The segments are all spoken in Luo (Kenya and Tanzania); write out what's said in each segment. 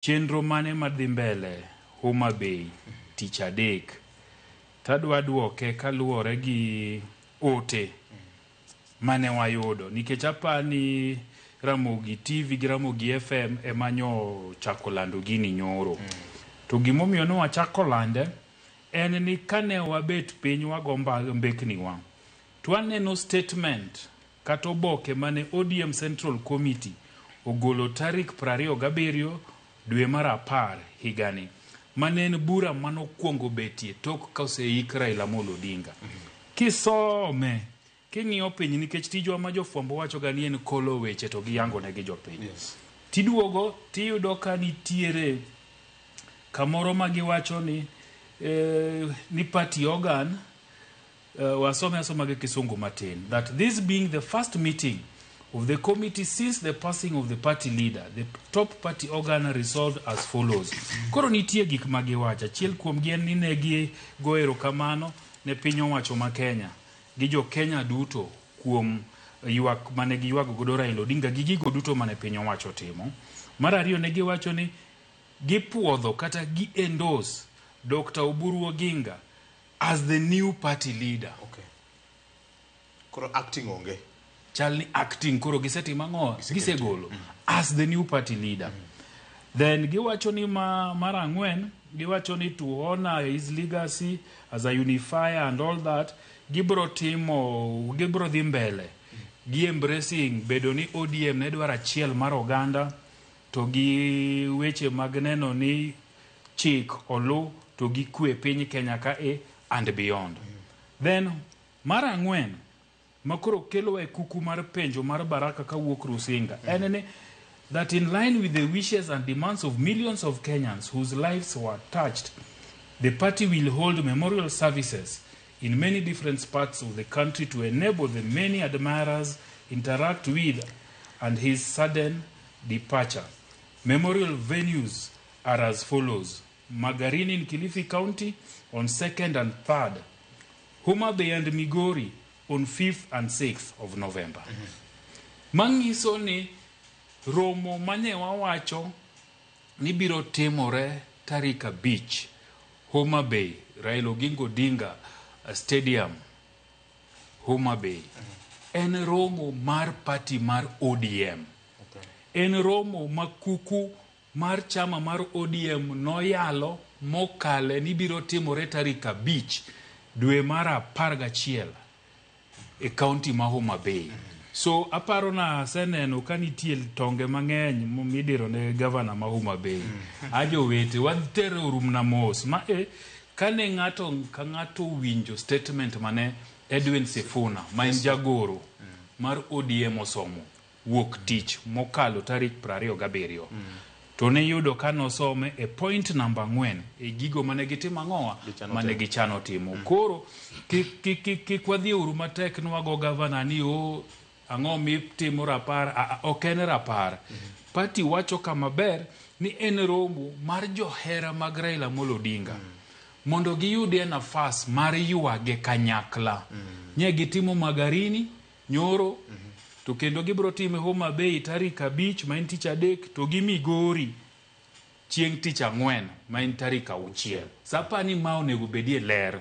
Chenro mane madhi mbele Homa Bay tich adek? Tadwa duoke kaluwore gi ote mane wayudo nikech apani Ramogi TV gi Ramogi FM ema nyo chako lando gini nyoro. To gimomiyo ne wachako lande en ni kane wabet piny wago mbekniwa to waneno statement kata oboke mane ODM Central Committee ogolo tarik 27 dwe mar apar higani mane en bura manokwongo betie tok koseik Raila Amolo Odinga. Kisome king'iyo piny nikech tijwa ma jofwambo wachoga ni en kolo weche to giyango ne gi jopiny. Yes. Tiduogo tiyudo ka nitiere kamoro ma giwacho ni ni party organ wasome asoma gi kisungu matin that this being the first meeting of the committee since the passing of the party leader, the top party organ resolved as follows. Koro nitie gik ma giwacho. Achiel kuomgi en ni ne gigo erokamano ne piny owacho ma Kenya gi jo Kenya duto kuom ywak mane giywago godo Raila Odinga gi gigo duto mane piny owacho otimo. Mar ariyo ne giwacho ni gipuodho kata gi endorse Dr. Oburu Oginga as the new party leader. Okay. Koro acting onge. Chal ni acting koro gisetimo ang'o? Gisegolo as the new party leader. Then giwacho ni mar ang'wen, giwacho ni to honor his legacy as a unifier and all that, gibro timo, gibro dhi mbele gi embracing bedo ni ODM ne dwaro achiel mar oganda to gi weche mag neno ni chik olu to gi kwe piny Kenya ka e and beyond. Then mar ang'wen makoro kelo e kuku mar penjo mar Baraka kawuok Rusinga en ni that in line with the wishes and demands of millions of Kenyans whose lives were touched, the party will hold memorial services in many different parts of the country to enable the many admirers interact with and his sudden departure. Memorial venues are as follows: Magarini in Kilifi County on 2nd and 3rd, Homa Bay and Migori on 5th and 6th of November. Manyiso ni romo mane wawacho ni biro timore tarik 5 Homa Bay, Raila Oginga Odinga Stadium, Homa Bay. En romo mar party mar ODM. En romo ma kuku mar chama mar ODM noyalo mokale ni biro timore tarik 5 dwe mar 11 e county ma Homa Bay. So aparo na aseneno ka nitie tonge mang'eny midiro ne gavana ma Homa Bay. Ajowete watere orumna mos ma kane ng'ato ka ng'ato winjo statement mane Edwin Sifuna ma en jagoro mar ODM osomo wuok tich mokalo tarik 27. To ne yudo ka nosome e point number 4 e gigo mane gitimo ang'owa mane gichano timo. Koro kik wadhi uru matek nwago gavana ni o ang'o mitimo rapar, ok en rapar. Party wacho kama ber ni en romo mar johera mag Raila Amolo Odinga mondo giyudie nafas mar ywage kanyakla. Nye gitimo Magarini nyoro to kendo gibiro time Homa Bay tarik 5 ma en tich adek to gi Migori chieng' tich ang'wen ma en tarik 6. Sapani ma onego bedie ler.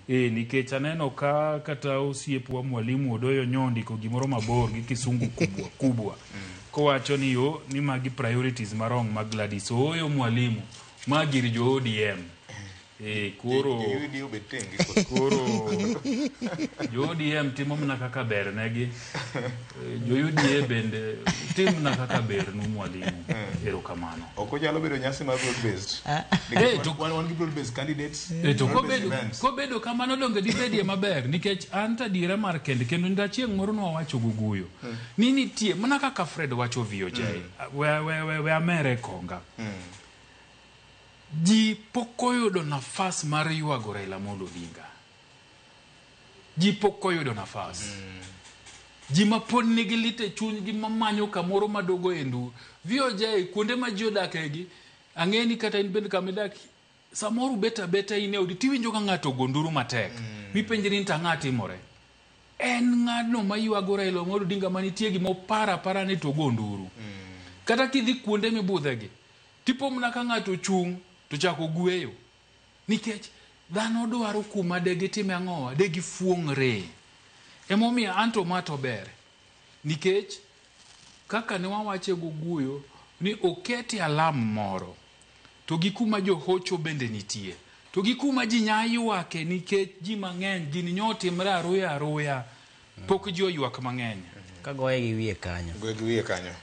Nikech aneno ka kata osiepwa mwalimu Odoyo nyondiko gimoro mabor gi kisungu kubwa kubwa. Kowacho ni yo ni magi priorities marong mag Gladys. Ooyo mwalimu, ma gir jo ODM. Koro koro jo ODM timo mana kaka ber negi. Jo UDA bende tim mana kaka ber nu mwalimu. Erokamano. Ok onyalo bedo nyasi mar broad based. Wan gi broad based candidates. To kobedo kamano donge dibedie maber nikech an to adiera mar kende kendo ndachieng' moro nwawacho guguyo ni nitie mana kaka Fred wacho VOJ. We amere konga. Ji pok oyudo nafas mar ywago Raila Amolo Odinga. Ji pok oyudo nafas. Ji ma pod nigi lit e chunygi mamanyo kamoro madogo e ndu. VOJ kuonde ma ji odakegi, ang'e ni kata in bende kama idak, samoro ubet abeta in e odi tiwinjo ka ng'ato ogo nduru matek. Mipenjri ni to ang'o timore. En ng'ano maywago Raila Amolo Odinga manitie gima oparo apara ni to ogo nduru. Kata kidhi kuonde mibudhegi, Tipo mana ka ng'ato ochung' to chako gweyo. Nikech dhano dwaro kuma de gitime ang'owa, de gifuong're. Emomiyo anto ma to ber. Nikech kaka ne wawache goguyo ni okete alam moro to gi kuma johocho bende nitie to gi kuma ji nya ywake nikech ji mang'eny gini nyo otimre aruya aruya pok ji oywak mang'eny. Ka goye gi wiye kanyo. Goye gi wiye kanyo.